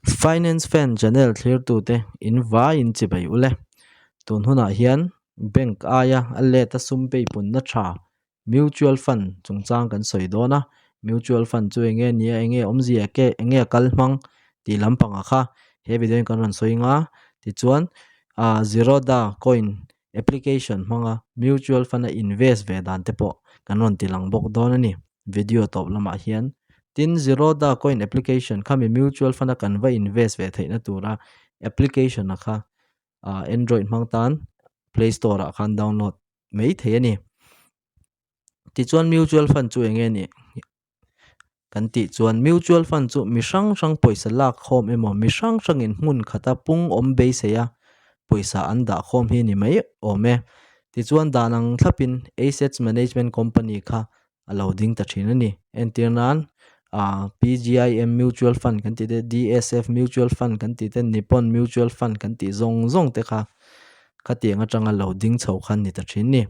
Finance Fan channel thlirtute in vaiin chibai ule. Tun hunah hian bank aia a let a sum peipunna tha Mutual Fund chungchang kan sawi dawn a, Mutual Fund chu enge nia enge awmzia ke enge a kal hmang tih lampangah kha he video in kan rawn sawi nga tichuan ah Zerodha coin application hmanga Mutual Fund a invest ve dan te pawh kan rawn ti lang bawk dawn a ni video tawp lamah hian. Tin Zerodha coin application khami Mutual Fund a kan va invest ve theihna tura application a kha ah Android hmang tan Play Store ah khan download mai thei a ni. Tichuan mutual fund chu eng nge nih kan tih chuan mutual fund chu mi hrang hrang pawisa lak khawm emaw mi hrang hrangin hmun khata pung awm beisei a pawisa an dah khawm hi ni mai awm e. Tichuan dan ang thlapin Assets Management Company kha a lo ding ta thin a ni. Entir nan ah PGIM Mutual Fund kan tih te DSF Mutual Fund kan tih te Nippon Mutual Fund kan tih zawng zawng te kha khatiang atanga lo ding chho kha ni ta thin ni.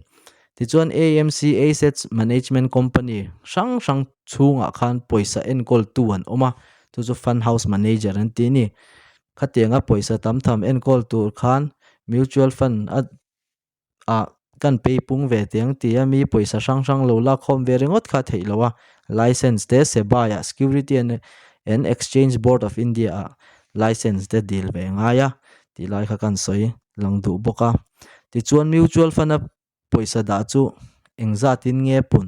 Tichuan AMC Assets Management Company hrang hrang chhungah khan pawisa enkawl tu an awm a chu chu Fund House Manager an tih a ni. Khatianga pawisa tam tham enkawl tur khan Mutual Fund a ah kan pei pung ve teh ang tih a mi pawisa hrang hrang lo lak khawm ve ringawt kha a theih loh a license te sebai ah security and and exchange board of India ah license te dil ve a ngai a tih lai kha kan sawi lang duh bawk a tichuan mutual fund a pawisa dah chu engzat in nge pun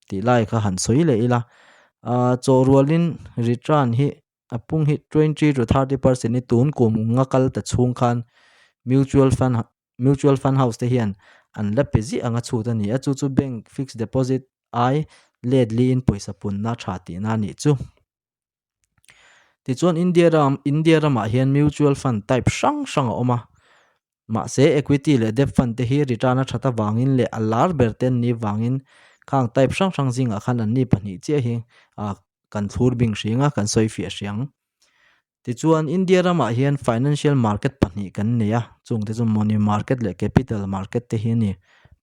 tih lai kha han sawi leh ila ah chaw rualin return hi a pung hi 20 to 30 percent hi tun kum nga kal ta chhung khan mutual fund mutual fund house te hian an la pe ziah anga chhut a ni a chu chu bank fixed deposit ai let liin pawisa punna tha tihna a nih chu. Tichuan India ram India ramah hian mutual fund type hrang hrang a awm a mahse equity leh debt fund te hi return a that avangin leh a lar ber te an nih vangin khang type hrang hrang zingah khan an ni pahnih chiah hi ah kan thlur bing hring a kan sawi fiah hriang. Tichuan India ramah hian financial market pahnih kan nei a, chungte chu money market leh capital market te hi a ni.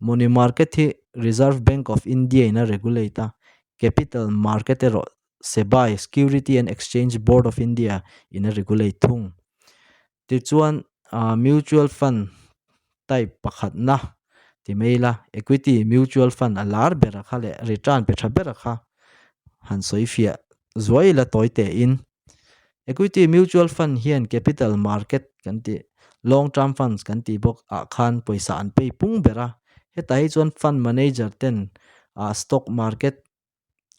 Money market hi Reserve Bank of India in a regulate a, capital market erawh SEBI, Security and Exchange Board of India, in a regulate thung. Tichuan ah mutual fund type pakhatna ti mai ila equity mutual fund a lar ber a kha leh return pe tha ber a kha han sawi fiah zuai ila tawi tehin. Equity mutual fund hian capital market kan tih long term funds kan tih bawk ah khan pawisa an pay pung ber a hetah hi chuan fund manager ten ah stock market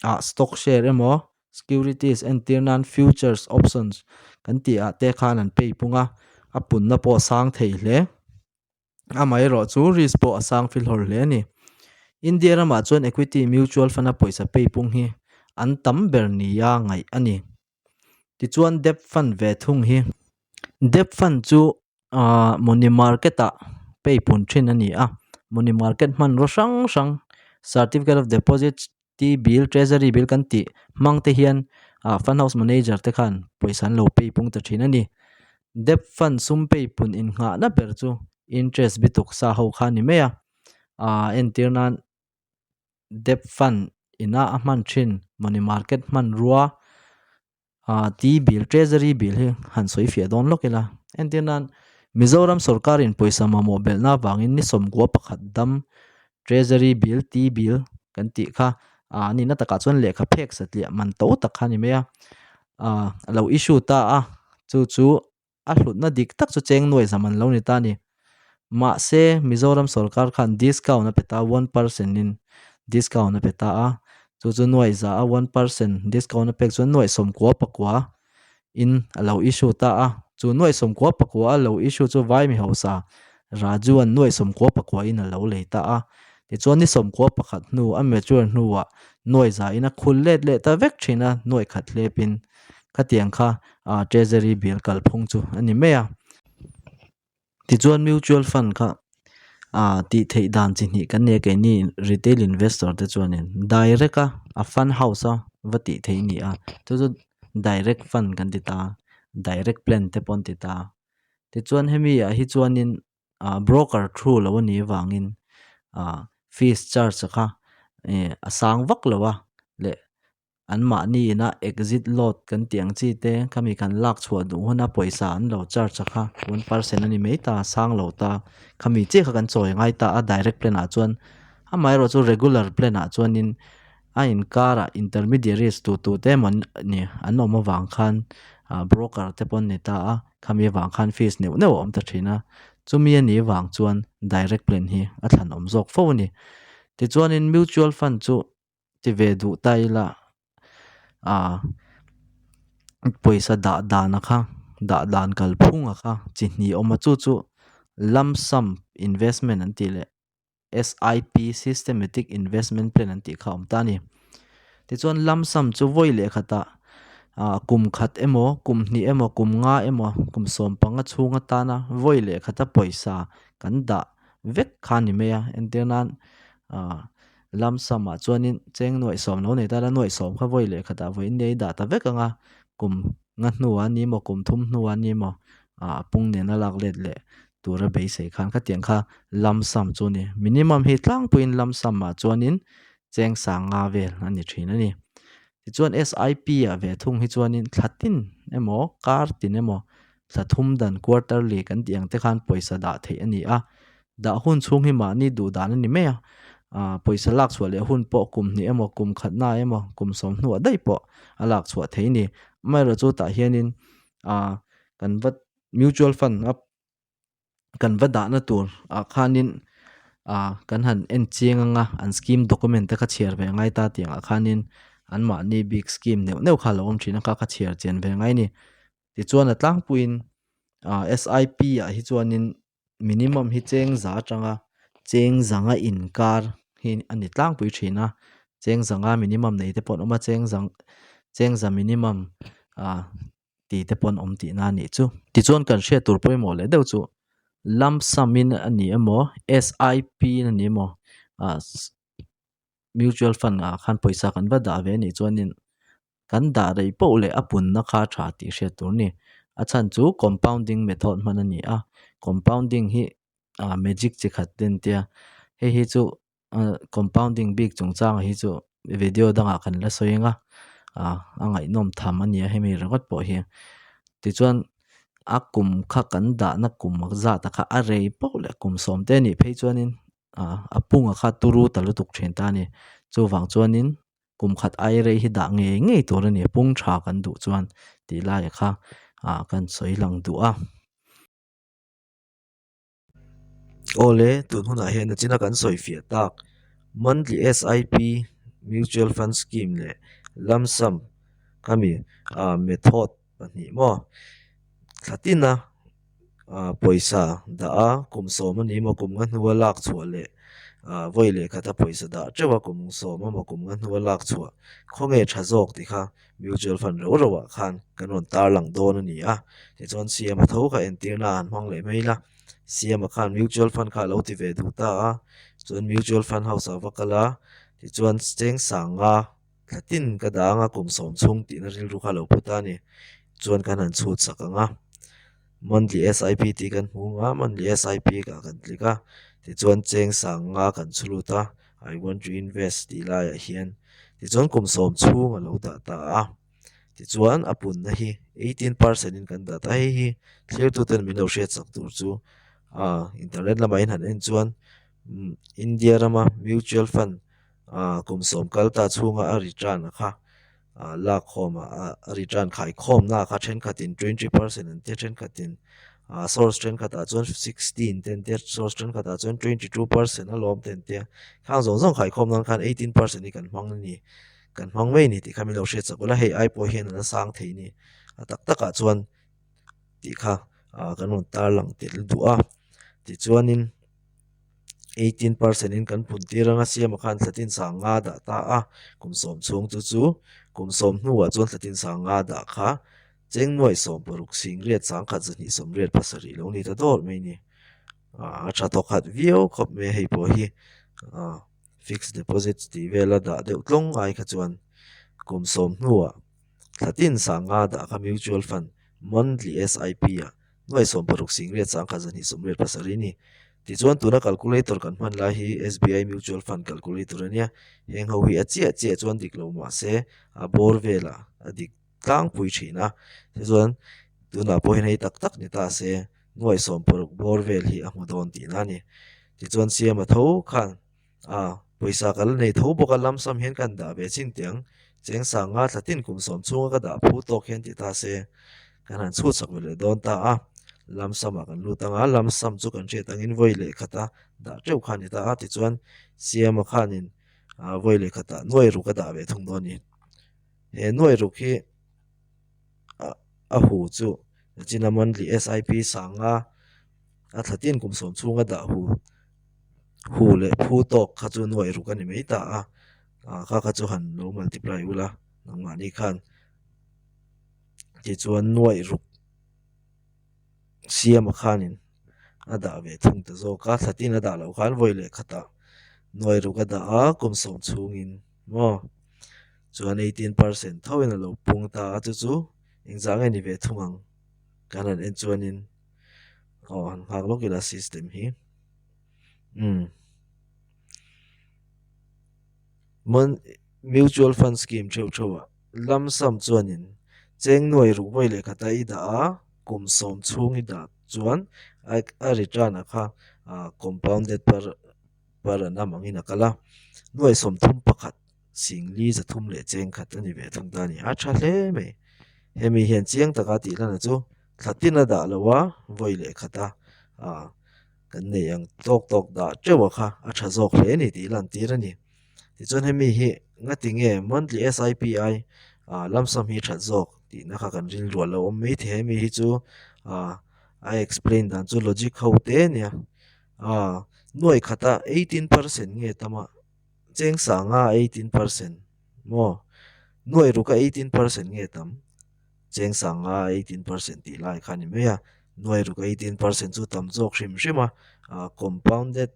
ah stock share emaw securities entir nan futures options kan tih ah te khan an pay pung a a punna pawh a sang thei hle. Amaherawh chu risk pawh a sang filhawr hle a ni. India ramah chuan equity mutual fund a pawisa pay pung hi an tam ber nia ngaih a ni. Tichuan debt fund ve thung hi debt fund chu ahh money market ah pay pun thin a ni a. Money market hmanraw hrang hrang certificate of deposit T bill treasury bill kan tih hmang te hian ah fund house manager te khan pawisa an lo pay pung ta thin a ni. Debt fund sum pay pun innghahna ber chu interest bi tuk sa ho kha a ni mai a ah entir nan debt fund ina a hman thin money market hmanrua Ah T bill treasury bill hi han sawi fiah dawn lawk ila entir nan Mizoram sawrkarin pawisa mamawh belhna avangin ni sawmkua pakhat dam treasury bill T bill kan tih kha ah a nihna takah chuan lehkha phek satliah man to tak kha a ni mai a ah a lo issue ta a chu chu a hlutna dik tak chu cheng nuai zam an lo ni ta a ni. Mahse, Mizoram sorkar khan discount a pe ta 1% in discount a pe ta a, chu chu nuai za a 1% discount a pek chuan nuai sawmkua pakua in a lo issue ta a, chu nuai sawmkua pakua a lo issue chu vai mi hausa Raju an nuai sawmkua pakua in a lo lei ta a, tichuan ni sawmkua pakhat hnu a mature hnuah nuai za in a khul let leh ta vek thin a, nuai khat hlep in khatiang kha ah treasury bill kalphung chu a ni mai a. Tichuan mutual fund kha ah tih theih dan chi hnih kan nei a keini retail investor te chuanin direct a a fund house a va tih theih a ni a chu chu direct fund kan ti ta a direct plan te pawh an ti ta a tichuan hemi ah hi chuanin ah broker through lo a nih avangin ah fees charge kha eh a sang vak lo a leh. An mahni ina exit load kan tih ang chi te khami kan lak chhuah duh huna pawisa an lo charge a kha 1% a ni mai ta sang lo ta khami chiah kha kan chawi ngai ta a direct plan ah chuan amaherawh chu regular plan ah chuanin a inkarah intermediaries tu tu te emaw ni an awm avang khan ah broker te pawh an ni ta a khami avang khan fees neuh neuh a awm ta thin a chumi a nih vang chuan direct plan hi a thlan awm zawk fo a ni tichuanin mutual fund chu. Ti ve duh ta ila ah pawisa dah dan a kha dah dan kalphung a kha chi hnih a awm a chu chu lump sum investment an tih leh SIP systematic investment plan an tih kha a awm ta a ni. Tichuan lump sum chu vawi leh khatah ah kum khat emaw kum hnih emaw kum nga emaw kum sawmpanga chhung atana vawi leh khata pawisa kan dah vek kha a ni mai a entir nan ah. Lam samah chuanin cheng nuaih sawm lo nei ta la, nuaih sawm kha vawi leh khatah vawi in nei dah ta vek ang a, kum nga hnuah a ni maw, kum thum hnuah a ni maw, ah pung nena lak let leh tura beisei khan khatiang kha lam sam chu a ni. Minimum hi tlangpuiin lam samah chuanin cheng sang nga vel a ni thin a ni. Tichuan SIP ah ve thung hi chuanin thla tin emaw kar tin emaw thla thum dan quarterly kan tih ang te khan pawisa dah theih a ni a, dah hun chhung hi mahni duh dan a ni mai a, ah pawisa lak chhuah leh hun pawh kum hnih emaw kum khat na emaw kum sawm hnuah daih pawh a lak chhuah theih a ni. Amaherawhchu tah hianin ah kan va mutual fund a kan va dahna tur ah khanin ah kan han en chiang ang a an scheme document te kha chhiar ve ngai ta tih angah khanin anmahni bik scheme neuh neuh kha a lo awm thin a kha kha chhiar chian ve ngai a ni. Tichuan a tlangpuiin ah SIP ah hi chuanin minimum hi cheng za atanga cheng zanga inkar hi a ni tlangpui thin a cheng zanga minimum nei te pawh an awm a cheng zang cheng za minimum ah tih te pawh an awm tihna a nih chu. Tichuan kan hriat tur pawimawh leh deuh chu lump sum in a ni emaw SIP in a ni emaw ah mutual fund ah khan pawisa kan va dah ve a nih chuanin kan dah rei poh leh a punna kha a tha tih hriat tur a ni. A chhan chu compounding method hman a ni a, compounding hi ah magic chi khat te an tia hei hi chu ah compounding bik chungchangah hi chu video dangah kan la sawi ang a ah a ngaihnawm tham a nia hemi ringawt pawh hi tichuan a kum kha kan dahna kum zat kha a rei poh leh kum sawm te a nih phei chuanin ah a punga kha turu ta lutuk thin ta a ni chuvang chuanin kum khat ai rei hi dah ngei ngei tur a ni pung tha kan duh chuan tih laiah kha ah kan sawi lang duh a. Awle, tun hunah hian nachina kan sawi fiah tak Monthly SIP, Mutual Fund Scheme leh Lump Sum khami ah method pahnih maw thla tina ah pawisa dah a kum sawm a ni maw kum nga hnua lak chhuah leh ah vawi leh khata pawisa dah teuh a kum sawm emaw kum nga hnua lak chhuah khawnge tha zawk tih kha mutual fund rau rau ah khan kan rawn tar lang dawn a ni a tichuan siama tho kha entirna han hmang leh mai ila siama khan mutual fund kha a lo ti ve duh ta a chuan mutual fund house ah va kal a tichuan cheng sanga thla tin ka dang a kum sawm chhung tihna rilru kha a lo pu ta a ni chuan kan han chhut sak ang a monthly SIP tih kan hmu ang a monthly SIP ah kan click a tichuan cheng sanga kan chhu lut a I want to invest tih laiah hian tichuan kum sawm chhung a lo dah ta a tichuan a punna hi 18 percent in kan dah ta hei hi thlirtuten min lo hriat chak tur chu ah internet lamah in han en chuan India rama mutual fund ah kum sawm kal ta chhunga a return a kha ah lak khawm ah a return khai khawm na kha thenkhatin 20 percent an tia thenkhatin ah source thenkhatah chuan 16 te an tia source thenkhatah chuan 22 percent a lawm te an tia khang zawng zawng khai khawm nan khan 18 percent hi kan hmang a ni kan hmang mai a ni tih kha min lo hriat chak ula hei ai pawh hian a la sang thei a ni a tak takah chuan tih kha ah kan rawn tar lang tel duh a tichuanin 18 percent in kan phun tir anga siama khan thla tin sang nga dah ta a kum sawm chhung chu chu kum sawm hnuah chuan thla tin sang nga dah kha cheng nuaih sawm paruk sing riat sang khat zahnih sawm riat pasarih lo ni ta dawr mai a ni ah a tha tawk khat viau khawp mai a hei pawh hi ah fixed deposit tih vela dah deuh tlawng ai kha chuan kum sawm hnuah thla tin sang nga dah kha mutual fund monthly SIP ah nuaih sawm paruk sing riat sang khat zahnih sawm riat pasarih a ni. Tichuan tuna calculator kan hman lai hi SBI Mutual Fund calculator a nia. Heng ho hi a chiah chiah chuan dik lo mah se a bawr velah a dik tlangpui thin a. Tichuan tunah pawh hian hei tak tak ni ta se nuai sawm paruk bawr vel hi a hmu dawn tihna a ni. Tichuan siama tho khan A, pawisa ka la nei tho bawk a, lump sum hian ka han dah ve chin teh ang. Cheng sanga thla tin kum sawm chhunga ka dah phu tawk hian ti ta se, kan han chhut chak ve leh dawn ta a. Lump sum ah kan lut ang a, lump sum chu kan hriat angin vawi leh khata dah teuh kha a ni ta a, tichuan Siama khanin vawi leh khatah nuai ruk a dah ve thung dawn a ni. He nuai ruk hi a hu chu China monthly SIP sanga a thla tin kum sawm chhunga dah hu hu leh phu tawk kha chu nuai ruk a ni mai ta a ah kha kha chu han lo multiply ula nangmahni khan tichuan nuai ruk siama khanin a dah ve thung ta zawk a thla tin a dah loh khan vawi leh khatah nuai ruk a dah a kum sawm chhungin maw chuan 18 percent thoin a lo pung ta a chu chu engzah nge ni ve thung ang kan han en chuanin aw han nghak lawk ila system hi umm mutual fund scheme theuh theuh ah lump sum chuanin cheng nuai ruk vawi leh khat a i dah a kum sawm chhung i dah chuan a return ah kha ah compounded per per annum angin a kal a nuai sawmthum pakhat singli zathum leh cheng khat a ni ve thung ta a ni a tha hle mai hemi hian chiang taka tih hlan chu thla tin a dah lo a vawi leh khat a ah kan nei ang tawk tawk dah teuh a kha a tha zawk hle a ni tih lan tir a ni tichuan hemi hi ngati nge monthly S_I_P_I ah lump sum hi that zawk tihna kha kan rilru a lo awm mai thei a hemi hi chu ah a explain dan chu logic ho te a nia ah nuai khata 18 percent nge tam a. Cheng sanga 18 percent maw? Nuai ruka 18 percent nge tam? Cheng sanga 18 percent tih lai kha a ni mai a, nuai ruka 18 percent chu tam zawk hrim hrim a, ah compounded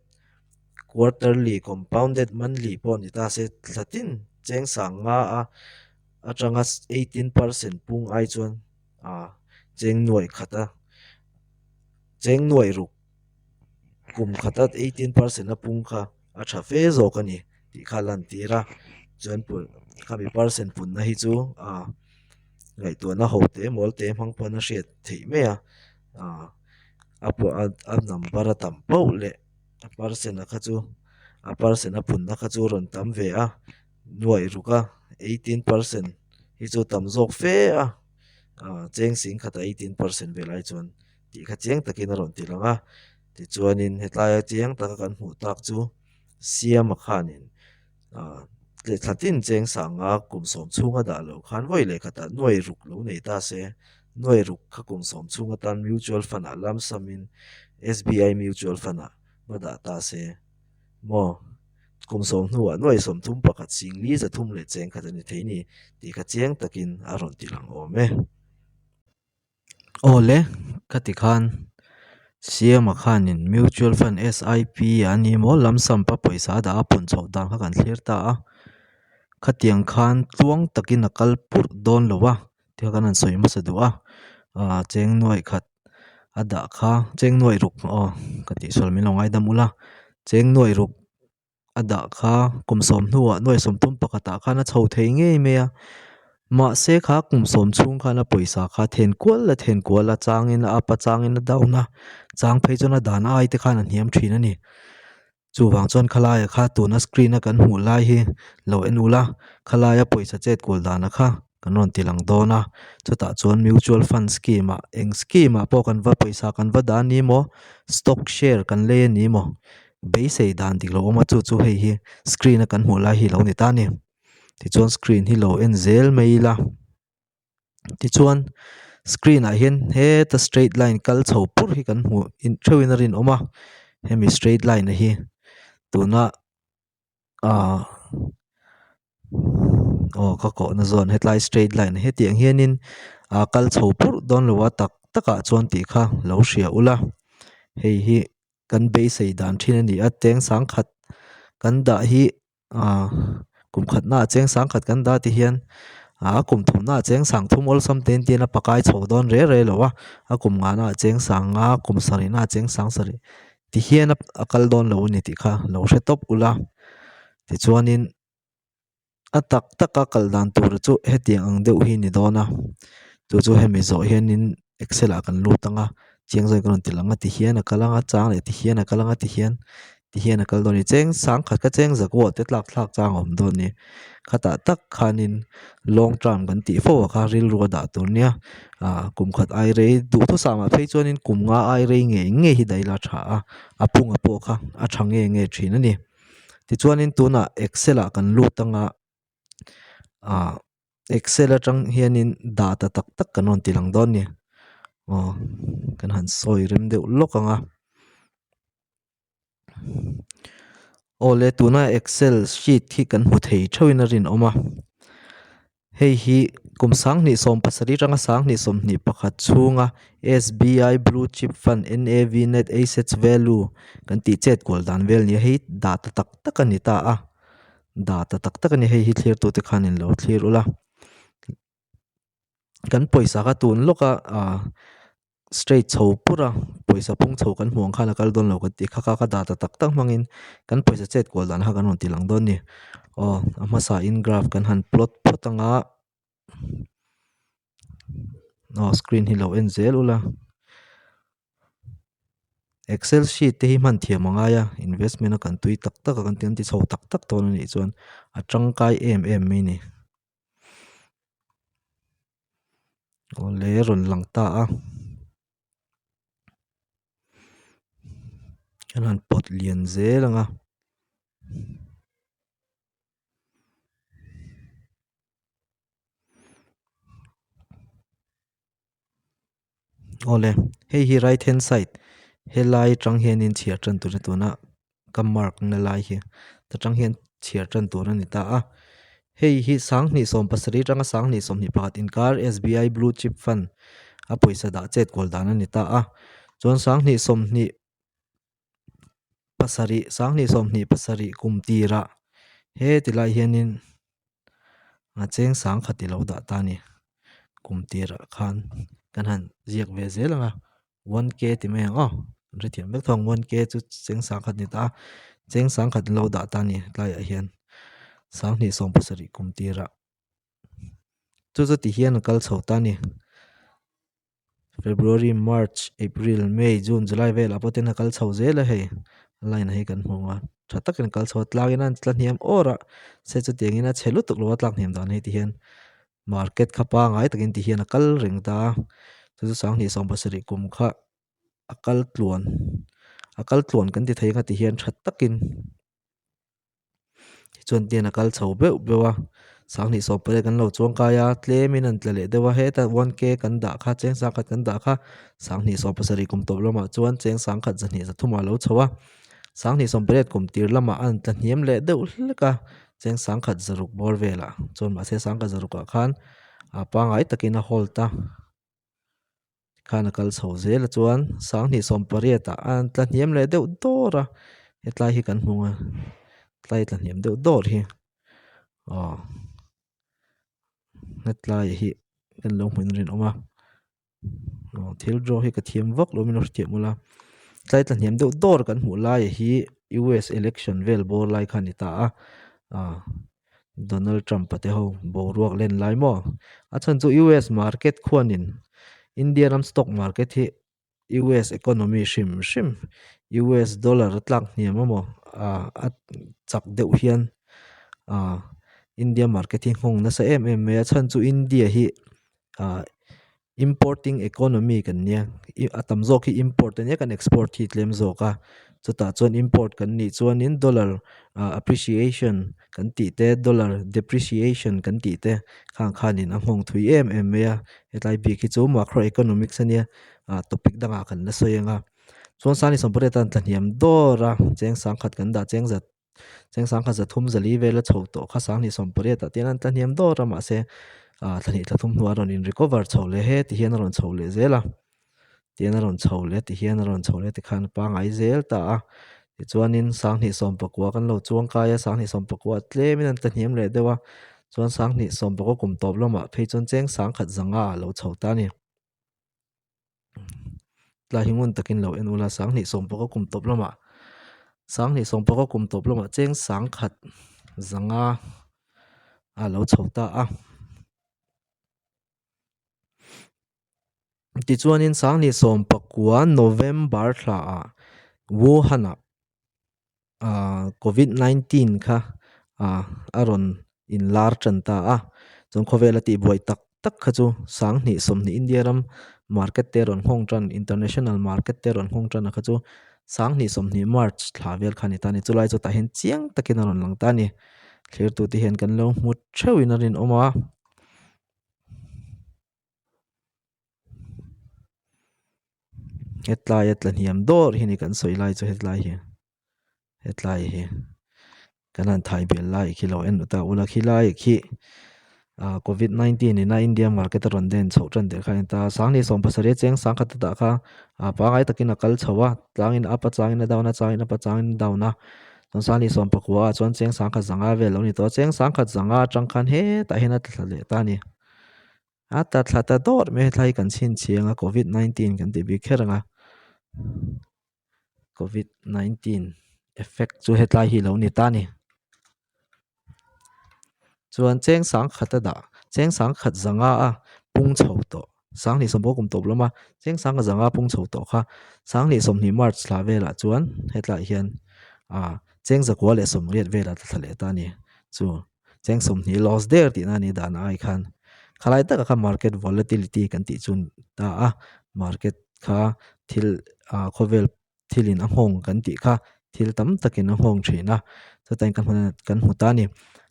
quarterly, compounded monthly pawh ni ta se thla tin cheng sanga a atanga 18 percent pung ai chuan ah cheng nuai khat a cheng nuai ruk kum khata 18 percent a pung kha. a tha fe zawk a ni tih kha a lantir a chuan khami percent punna hi chu ah ngaihtuahna ho te mawl te hmang pawn a hriat theih mai a ah a pawh a number a tam pauh leh a percent a kha chu a percent a punna kha chu a rawn tam ve a nuaih ruk a 18 percent hi chu tam zawk fe a ah cheng sing khatah 18 percent vel ai chuan tih kha chiang takin a rawn ti lang a tichuanin hetlaia chiang taka kan hmuh tak chu Siama khanin ah thla tin cheng sanga kum sawm chhunga dah loh khan vawi leh khatah nuai ruk lo nei ta se nuai ruk kha kum sawm chhung atan mutual fund ah lump sum in S_B_I mutual fund ah va dah ta se maw kum sawm hnuah nuai sawmthum pakhat singli zathum leh cheng khat a ni thei ni tih kha chiang takin a rawn ti lang awm e. Awle khati khan Siama khanin mutual fund SIP a ni maw lump sum pa pawisa a dah a pawn chhoh dan kha kan thlir ta a khatiang khan tluang takin a kal purh dawn lo a ti kha kan han sawi hmasa duh a ah cheng nuaih khat a dah kha cheng nuaih ruk aw ka tihsual min lo ngaidam ula cheng nuaih ruk. a dah kha kum sawm hnuah nuai sawmthum pakhatah khan a chho thei ngei mai a mahse kha kum sawm chhung khan a pawisa kha then kual a then kual a changin a up a changin a down a chang phei chuan a dan ai te khan a hniam thin a ni chuvang chuan khalaia kha tuna screen a kan hmuh lai hi lo en ula khalaia pawisa chet kual dana kha. Kan rawn ti lang dawn a chutah chuan mutual fund scheme ah eng scheme ah pawh kan va pawisa kan va dah a ni maw stock share kan lei a ni maw beisei dan dik lo awm a chu chu hei hi screen a kan hmuh lai hi a lo ni ta a ni tichuan screen hi lo en zel mai ila tichuan screen ah hian heta straight line kal chho pur hi kan hmuh theuh in a rinawm a hemi straight line a hi tuna ah aw ka kawhna zawn hetlai straight line hetiang hianin ah kal chho purh dawn lo a tak takah chuan tih kha lo hria ula hei hi kan beisei dan thin a ni a cheng sangkhat kan dah hi ah kum khatnaah cheng sangkhat kan dah ti hian ah kum thumnaah cheng sang thum awlsam te an tian a pakai chho dawn reh reh lo a a kum ngahnaah cheng sang nga kum sarihnaah cheng sang sarih. Tihian a kal dawn lo a ni tih kha lo hre tawp ula tichuanin a tak taka kal dan tur chu hetiang ang deuh hi a ni dawn a chu chu hemi zawh hianin excel ah kan lut ang a chiang zawk in ka rawn ti lang a tihian a kal ang a chang leh tihian a kal ang a tihian tihian a kal dawn a ni cheng sang khat kha cheng zakua te tlak thlak chang a awm dawn a ni khatah tak khanin long term kan tih fo ah kha rilru a dah tur nia ah kum khat ai rei duhthusam ah phei chuanin kum nga ai rei ngei ngei hi daih ila a tha a a phung a pawh kha a tha nge nge thin a ni tichuanin tunah excel ah kan lut ang a ah excel atang hianin data tak tak kan rawn ti lang dawn a ni aw kan han sawi rem deuh lawk ang a. Awle tuna excel sheet hi kan hmu thei theuhin a rinawm a hei hi kum sanghnih sawm pasarih atanga sanghnih sawmhnih pakhat chhunga S B I blue chip fund N A V net assets value kan tih chet kual dan vel nia hei data tak tak a ni ta a data tak tak a ni hei hi thlir tute khan in lo thlir ula. Kan pawisa kha tun lawk a ah straight chho pur a pawisa pung chho kan hmuh ang khan a kal dawn lo kan tih kha kha ka data tak tak hmangin kan pawisa chet kual dan kha kan rawn ti lang dawn a ni aw a hmasa in graph kan han plot phawt ang a aw screen hi lo en zel ula. Excel sheet te hi hman thiam a ngai a investment a kan tui tak tak a kan ti chho tak tak dawn a nih chuan a tangkai em em mai a ni. Awle rawn lang ta a an han pawt lian zel ang a. Awle hei hi right hand side helai atang hianin chhiar tan tur a tuna ka mark na lai hi ta tang hian chhiar tan tur a ni ta a hei hi sanghnih sawm pasarih atanga sanghnih sawmhnih pakhat inkar S B I blue chip fund a pawisa dah chet kual dan a ni ta a chuan sanghnih sawmhnih pasarih sanghnih sawmhnih pasarih kum tirah he ti lai hianin a cheng sangkhat i lo dah ta a ni kum tirah khan kan han ziak ve zel ang a one k ti mai ang aw kan hrethiam vek thawng one k chu cheng sangkhat a ni ta a cheng sangkhat an lo dah ta a ni tlaiah hian sanghnih sawm pasarih kum tirah chu chu ti hian a kal chho ta a ni. February, March, April, May, June, July velah pawh ten a kal chho zel a hei line hi kan hmu ang a tha takin a kal chho a tlangin a tla hniam awr a se chutiangin a chhe lutuk lo a tlak hniam dan hi tihian market kha pangai takin tihian a kal reng ta a chu chu sanghnih sawm pasarih kum kha a kal tluan a kal tluan kan ti thei ang a tihian tha takin. Tichuan tian a kal chho beuh beuh a sanghnih sawm pariat kan lo chuang kai a tlemin an tla leh deuh a hetah one k kan dah kha cheng sangkhat kan dah kha sanghnih sawm pasarih kum tawp lamah chuan cheng sangkhat zahnih zathumah a lo chho a sanghnih sawm pariat kum tir lamah a an tla hniam leh deuh hlek a cheng sangkhat zaruk bawr velah chuan mahse sangkhat zarukah khan a pangngai takin a hold a. Khan a kal chho zel a chuan sanghnih sawm pariat ah a tla hniam leh deuh dawr a hetlai hi kan hmu a tlai tla hniam deuh dawr hi aw hetlai hi kan lo hmuin rinawm a aw thil draw hi ka thiam vak lo min lo hrethiam ula tlai tla hniam deuh dawr kan hmuh lai hi U S election vel bawr lai kha a ni ta a ah. Donald Trump a te ho boruak len lai maw? A chhan chu US market khuanin India ram stock market hi US economy hrim hrim US dollar a tlak hniam emaw ah a chak deuh hian ah India market hi nghawng nasa em em mai a chhan chu India hi ah Importing economy kan nia a tam zawk hi import a nia kan export hi tlem zawk a chutah chuan import kan nih chuanin dollar ah appreciation kan tih te dollar depreciation kan tih te khang khanin a nghawng thui em em mai a hetlai bik hi chu macro economics a nia ah topic dangah kan la sawi ang a chuan sangni sawmpariat a tla hniam dawr a cheng sangkhat kan dah cheng zat. Cheng sangkhat zathum zali vel a chho tawh kha sanghnih sawm pariat ah te hian an tla hniam dawr a mahse ah thla hnih thla thum hnuah a rawn in recover chho leh he ti hian a rawn chho leh zel a tihian a rawn chho leh tihian a rawn chho leh tikhan a pangngai zel ta a tichuanin sanghnih sawm pakua kan lo chuang kai a sanghnih sawm pakua tlemin an tla hniam leh deuh a chuan sanghnih sawm pakua kum tawp lamah phei chuan cheng sangkhat zanga a lo chho ta a ni. Tlai hi ngun takin lo en ula sanghnih sawmpaka kum tawp lamah sanghnih sawmpaka kum tawp lamah cheng sangkhat zanga a lo chho ta a. Tichuanin sanghnih sawmpakua November thlaah Wuhan-ah ah covid 19 kha ah a rawn inlar tan ta a chuan khawvel a tihbuai tak tak kha chu sanghnih sawmhnih India ram market te rawn nghawng tan international market te rawn nghawng tan a kha chu sanghnih sawmhnih march thla vel kha a ni ta a ni chulai chu tah hian chiang takin a rawn lang ta a ni thlir tute hian kan lo hmu theuhin a rinawm a. Hetlai a tla hniam dawr hi a ni kan sawi lai chu hetlai hi hetlai hi kan han thai bel lai khi lo en ta ula khilai khi ah covid 19 ina India market a rawn den chhoh tan der kha a ni ta sanghnih sawm pasarih a cheng sangkhat a dah kha ah pangai takin a kal chho a tlangin a up a changin a down a changin a up a changin a down a chuan sanghnih sawm pakua ah chuan cheng sangkhat zanga vel a lo ni tawh a cheng sangkhat zanga atang khan hetah hian a tla thla leh ta a ni. A ta thla ta dawt mai a hetlai hi kan chhinchhiang a covid 19 kan tih bik kher ang a covid 19 effect chu hetlai hi a lo ni ta a ni chuan cheng sangkhat a dah cheng sangkhat zanga a pung chho tawh sanghnih sawmpawh kum tawp lawm a cheng sangkhat zanga pung chho tawh kha sanghnih sawmhnih march thla velah chuan hetlaiah hian ah cheng zakua leh sawmriat velah a tla thla leh ta a ni chu. Cheng sawmhnih loss der tihna a nih dan ai khan khalai takah khan market volatility kan tih chu ta a market kha thil ah khawvel thilin a nghawng kan tih kha thil tam takin a nghawng thin a chutain kan hmu kan hmu ta a ni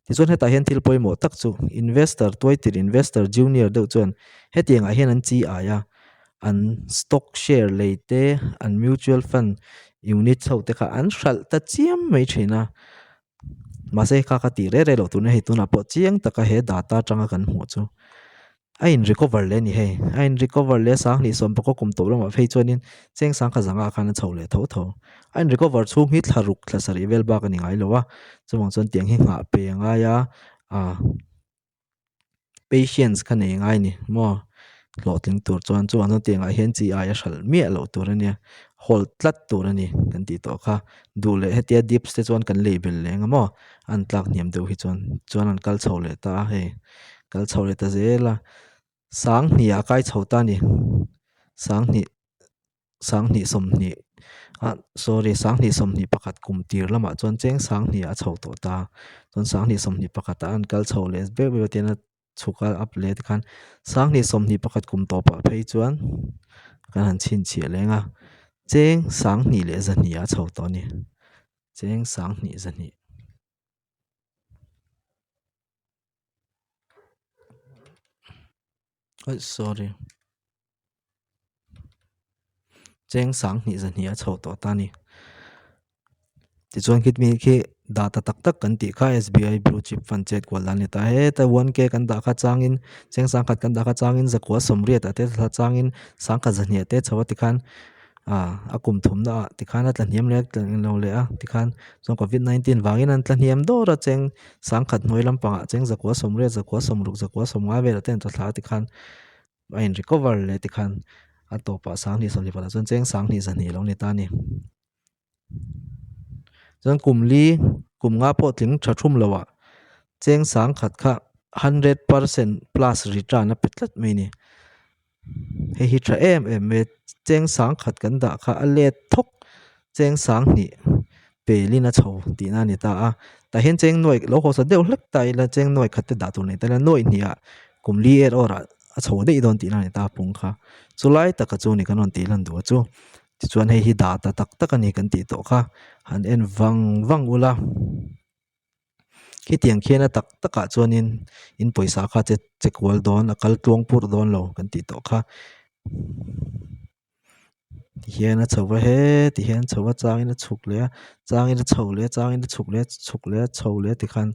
tichuan hetah hian thil pawimawh tak chu investor tuaitir investor junior deuh chuan hetiang ah hian an chi ai a an stock share lei te an mutual fund unit ho te kha an hralh ta chiam mai thin a. Mahse kha ka tih reh reh loh turna hei tunah pawh chiang taka he data atanga kan hmuh chu a in recover leh a ni hei a in recover leh sanghnih sawm pakua kum tawh lamah phei chuanin cheng sangkhat zangah khan a chho leh tho tho a in recover chhung hi thla ruk thla sarih vel bak a ni ngai lo a chuvang chuan tiang hi nghah pe a ngai a ah. Patience kha nei ngai ni maw hlawhtling tur chuan chuan chuan tiangah hian chi aia hralh miah loh tur a nia hawl tlat tur a ni kan tih tawh kha duh leh hetia dips te chuan kan lei belh leh ang maw an tlak hniam deuh hi chuan chuan an kal chho leh ta a hei kal chho leh ta zel a sanghnih ah a kai chho ta a ni sanghnih. Sanghnih sawmhnih ah sorry sanghnih sawmhnih pakhat kum tir lamah chuan cheng sanghnih ah a chho tawh ta chuan sanghnih sawmhnih pakhat ah an kal chho leh vek vek a tihian a chhuk a up leh tikhan sanghnih sawmhnih pakhat kum tawpah phei chuan kan han chhinchhiah leng a cheng sanghnih leh zahnih ah a chho tawh a ni cheng sanghnih zahnih. Sorry cheng sanghnih zahnih a chho tawh ta a ni tichuan khitmi khi data tak tak kan tih kha S_B_I blue chip fund chet kual dan a ni ta heta one k kan dah kha changin cheng sangkhat kan dah kha changin zakua sawmriat ah te changin sangkhat zahnih ah te chho a tikhan ah a kum thumna ah tikhan a tla hniam leh a tla lo leh a tikhan chuan covid 19 vangin an tla hniam dawr a cheng sangkhat hnuai lampangah cheng zakua sawmriat zakua sawmruk zakua sawmnga velah te an tla thla a tikhan a in recover leh tikhan a tawpah sanghnih sawmhnih pakhatah chuan cheng sanghnih zahnih a lo ni ta a ni chuan kum li kum nga pawh tling tha thum lo ah cheng sangkhat kha 100% plus return a pe tlat mai a ni. Hei hi tha em em mai cheng sangkhat kan dah kha a let thawk cheng sanghnih pelin a chho tihna a ni ta a tah hian cheng nuai lo hawsa deuh hlek ta ila cheng nuai khat te dah tur nei ta ila nuai hnih ah kum li er awr ah a chho daih dawn tihna a ni ta a pung kha chulai taka chu ni kan rawn tih lan duh a chu tichuan hei hi dah ta tak tak a ni kan tih tawh kha han en vang vang ula. Khitiang khian a tak takah chuanin in pawisa kha che che kual dawn a kal tluang pur dawn lo kan tih tawh kha tihian a chho va he tihian a chho va changin a chhuk leh a changin a chho leh a changin a chhuk leh a chhuk leh a chho leh a tikhan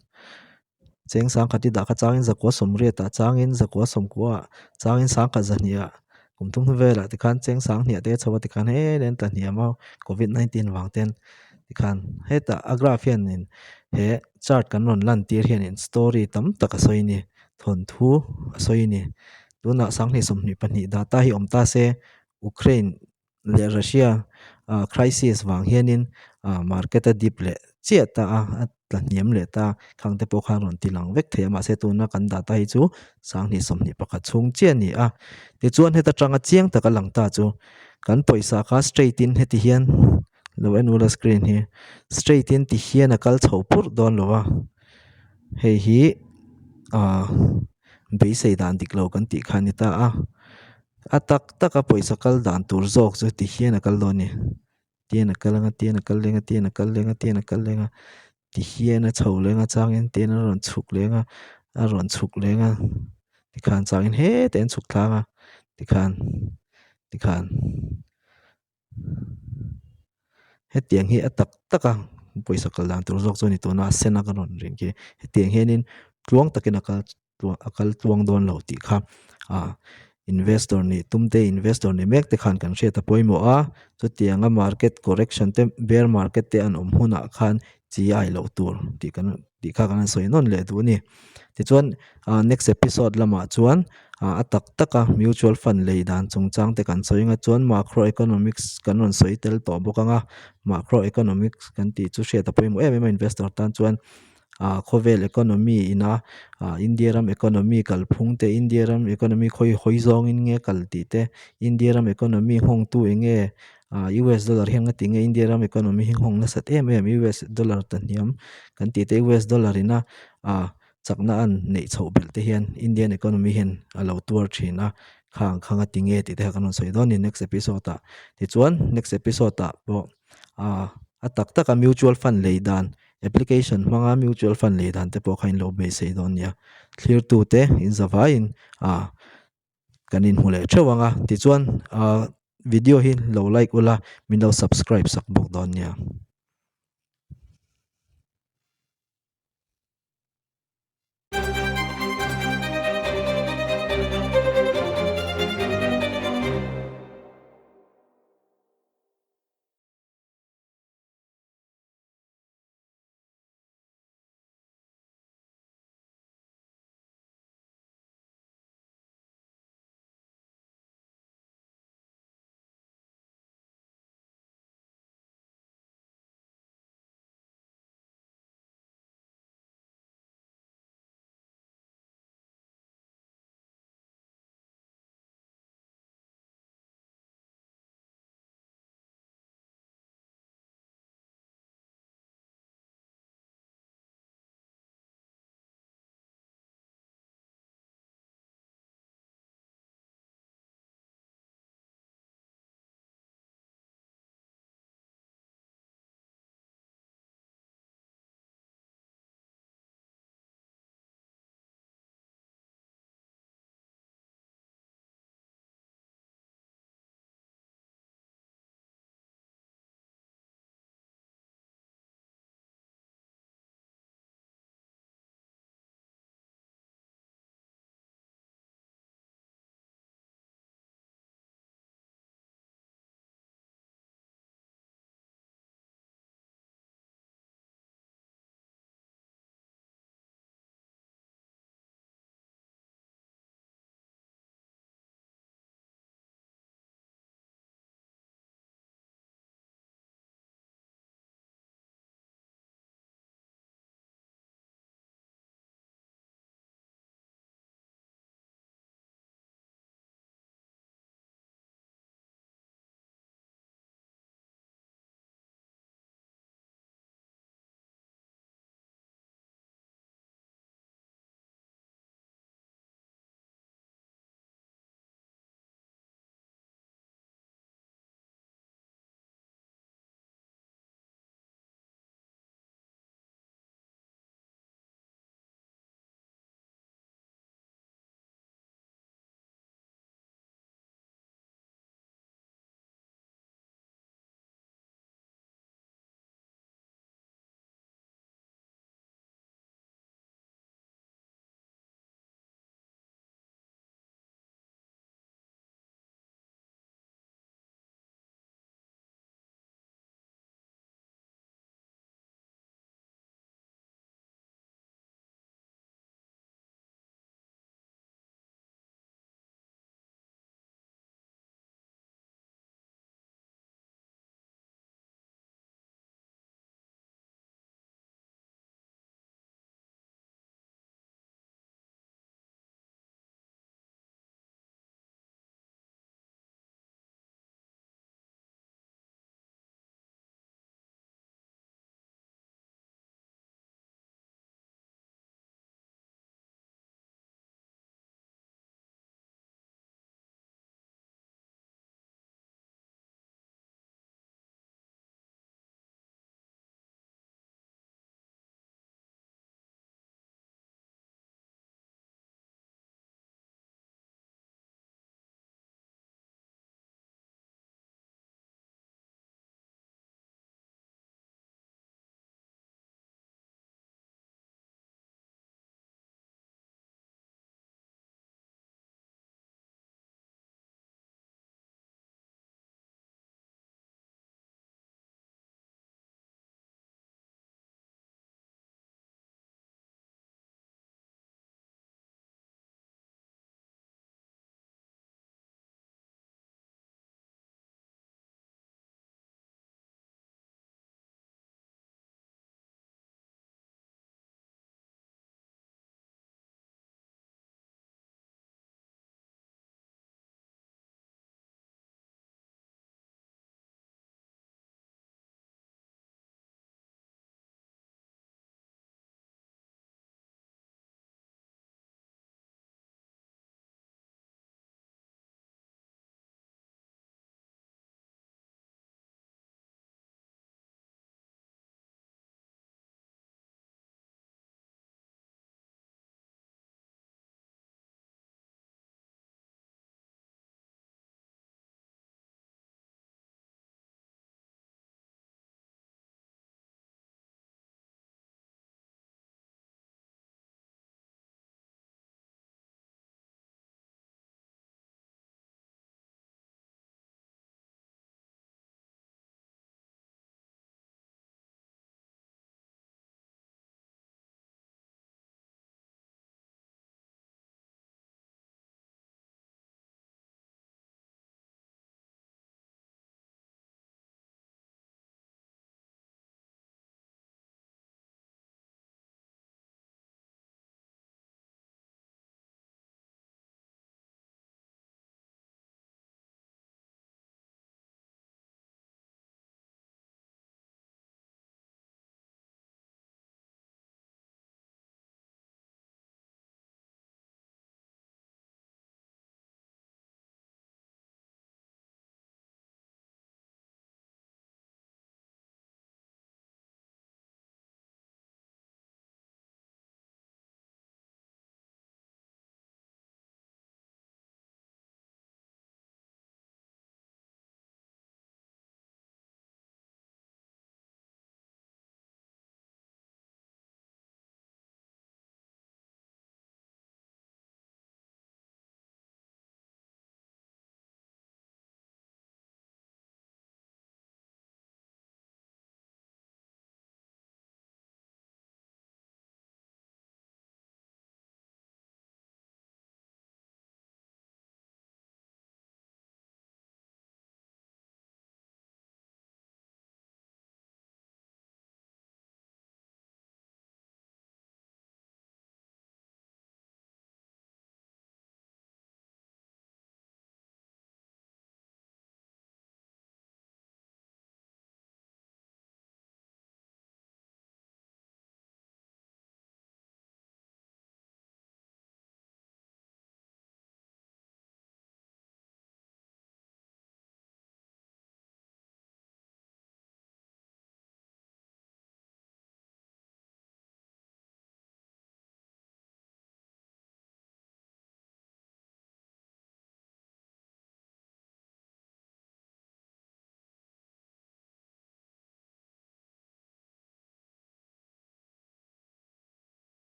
cheng sangkhat i dah kha changin zakua sawmriat ah changin zakua sawmkua ah changin sangkhat zahnih ah kum thum hnu velah tikhan cheng sanghnih ah te a chho a tikhan he an tla hniam a covid 19 vang ten. Tikhan hetah a graph hianin he chart kan rawn lan tir hianin story tam tak a sawi a ni thawnthu a sawi a ni tunah sanghnih 22 data hi awm ta se Ukraine. leh Russia ah crisis vang hianin ah market a dip leh chiah ta a a tla hniam leh ta khang te pawh khan rawn ti lang vek thei a mahse tuna kan data hi chu 2021 chhung chiah a ni a tichuan heta tanga chiang taka lang ta chu kan pawisa kha straight in heti hian lo en ula screen hi straight in ti hian a kal chho purh dawn lo a hei hi ah beisei dan dik lo kan tih kha a ni ta a a tak tak a pawisa kal dan tur zawk chu ti hian a kal dawn a ni. Tian a kal anga tian a kal leng a tian a kal leng a tian a kal leng a ti hian a chho leng a changin tian a rawn chhuk leng a a rawn chhuk leng a tikhan changin hetah hian chhuk tlang a tikhan tikhan hetiang hi a tak tak a pawisa kal dan tur zawk chu a ni tuna a sen a ka rawn rin khi hetiang hianin tluang takin a kal. a kal tluang dawn lo tih kha ah investor nih tum te investor ni mek te khan kan hriat a pawimawh a chutianga market correction te bear market te an awm hunah khan chi ai loh tur tih kan tih kha kan han sawi nawn leh duh a ni tichuan ah next episode lamah chuan ah a tak tak a mutual fund lei dan chungchang te kan sawi ang a chuan macro economics kan rawn sawi tel tawh bawk ang a macro economics kan tih chu hriat a pawimawh em em a investor tan chuan. ah khawvel economy ina ah India ram economy kalphung te India ram economy khawi hawi zawngin nge kal tih te India ram economy nghawng tu eng nge ah US dollar hian nga ti nge India ram economy hi nghawng nasat em em US dollar ta hniam kan tih te US dollar ina ah chakna an neih chhoh belh te hian Indian economy hian a lo tuar thin a khang kha nga ti nge tih te kha kan rawn sawi dawn a ni next episode ah tichuan next episode ah pawh ah a tak tak a mutual fund lei dan. Application hmanga mutual fund lei dan te pawh kha in lo beisei dawn nia. Thlirtute in zavaiin ah kan inhmu leh theuh ang a. Tichuan ah video hi lo like ula min lo subscribe sak bawk dawn nia.